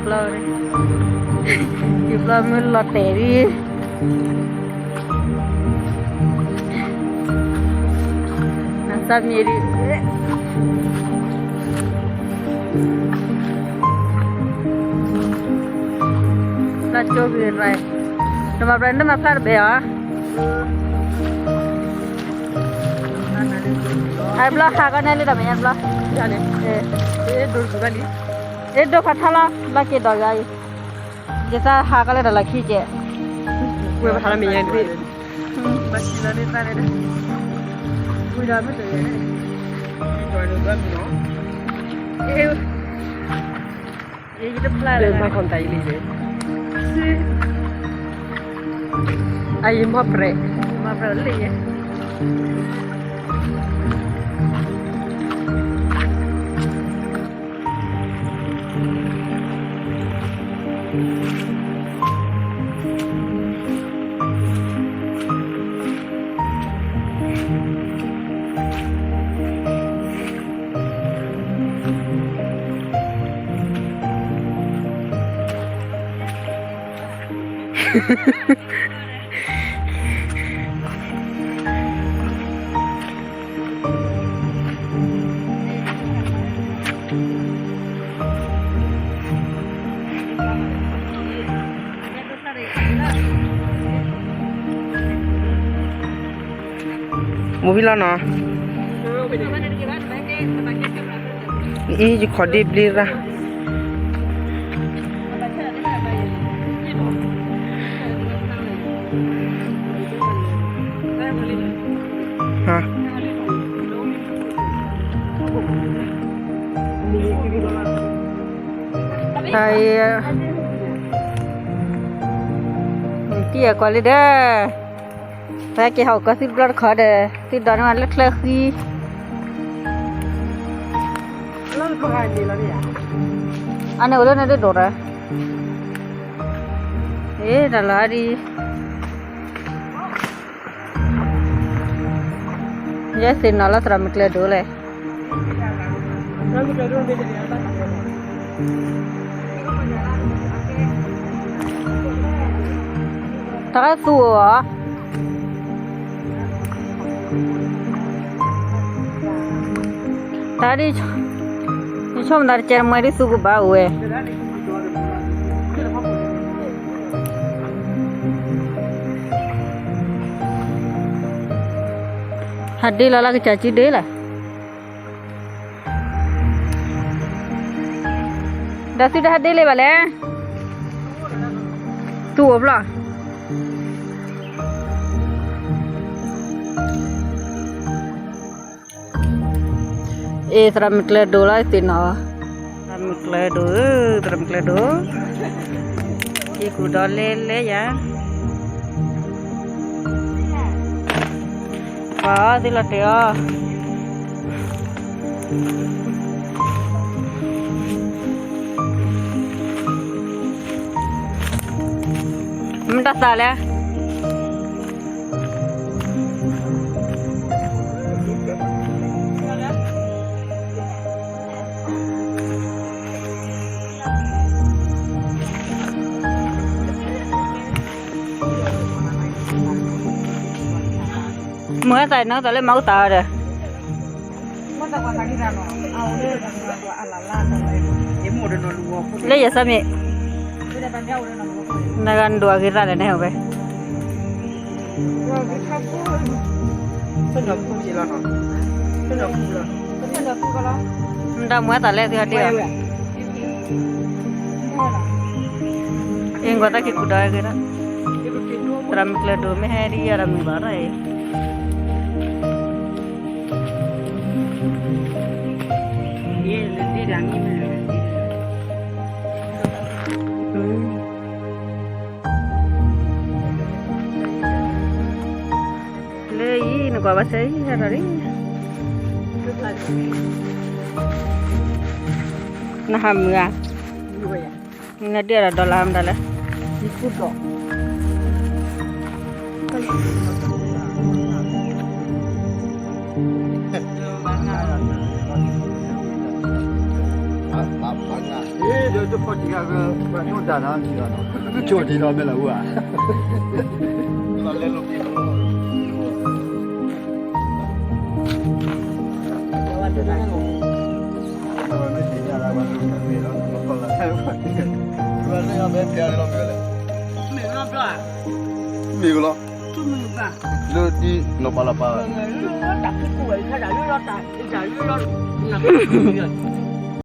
လီၤ, ယပျီမုၢ်လီၤတဲာ်ဒံး, နစၢ်မံၤဒံး, လၢကၠိဂ့ၤရၢ, နမၤပျဲနတမၤဖျါတဘဲအီၤ, အဘျီဟးကီန့ၣ်လံဒီးမ့ၢ်ညါတဘျီ, အ့ ဒိၣ်ခီထီလီၤ လၢက့ၤဒီးဂၤအံၤ, ယသးဟးကီလၢဒီးလီၢ်ခံကဲး, ဝဲပဟးလၢမဲာ်ညါတဘ့ၣ်, ဘၣ်ဆံလီၤန့ၣ်သးန့ၣ်, ဝံၤဒီးမ့ၢ်တဂၤန့ၣ်, ဝံၤဒီးန့ၣ်ဘၣ်မ့ၢ်နီၤ, အ့ ယတဖျါလၢမၤခီၣ်တၢ်အံၤလံ, အအံၤမီၢ်ပြဲး, မီၢ်ပြဲးလံယဲ မူဖံလီၤနီၤ, အံၤ ယခီၣ်ဒ့ဘျ့ရၣ် တံၢ်အကွၢ်လံဒီး, ပက့ၤဟးအိၣ်ကီၢ်သုတဘျီတခီဒီး သုဒိးန့ၢ်ဝဲလၢချၢဃံ, အန့ၣ်အိၣ်လၢန့ၣ်ဒ်ဒိၣ်ဒီး, အ့ တၢ်လီၢ်ဒ် ယဲသ့ၣ်နီၣ်လၢသရၣ်မုၣ်ကျဲဒိၣ်လဲၣ်, တၢ်သူၣ်အိၣ်ဧါ, တၢ်ဒ် ယဆိကမိၣ်သးတကဲးတမှဲဒ်သူၣ်ကဘၣ်အိၣ်ဝဲ ဟးဒ့လီၤလၢကစၢ်စုဒ့လီၤ, ဒီးသုတဟးဒ့လံဘၣ်လဲၣ်, သူၣ်အိၣ်ဖျီၣ် အ့ သရၣ်မုၣ်ကျဲဒိၣ်လီၤသ့ၣ်နီၣ်, သရၣ်မုၣ်ကျဲဒိၣ်ဧၢ, သရၣ်မုၣ်ကျဲဒိၣ်, က့ၤကူၣ်ဒီးလဲလဲယၤ, ပှၤအီၣ်သ့လီၤတဲာ်အီၤ, မ့ၢ်တၢ်သးလဲၣ် မ့ၢ်သးနီၢ်သးလၢမၤအူသးဒီး လၢယသးမ့ၢ် လၢဂၤနဒိၣ်အဂ့ၤသးလဲၣ်န့ၣ်ဝဲ မတၤမွဲသးလဲၣ်သုဟဲဒ့ၣ်အီၤ အ့ ကွၢ်သးက့ၤကူၣ်ဒီးဂ့ၤဒီး သရၣ်မုၣ်ကျဲဒိၣ်မ့ၢ်ဟဲဒ်အံၤ သရၣ်မုၣ်ဘၣ်ရၣ်အံၤ လၢအံၤ နကွၢ်ဘၣ်ဆၢအံၤ ဟဲထီၣ်လံ နဟးမုာ်ဧါ နဒ့ၣ်ဒီးဒီလၣ်မတၤလဲၣ် ပၢ်ပၢ် ဒီးတဖီၣ်တံၢ်ဂၤက ပှၤဒိၣ်တၢ်နီၤ ကၠီၣ်ဒံးနီၤ မ့ၢ်လၢအူဧါ မ့ၢ်ကလီၤ လၢဒ်နီၢ်ပၤလီၤပၤ လၢတၢ်ဖုကူဝဲခါဒၣ်လၢလီၤတၢ် လၢလီၤ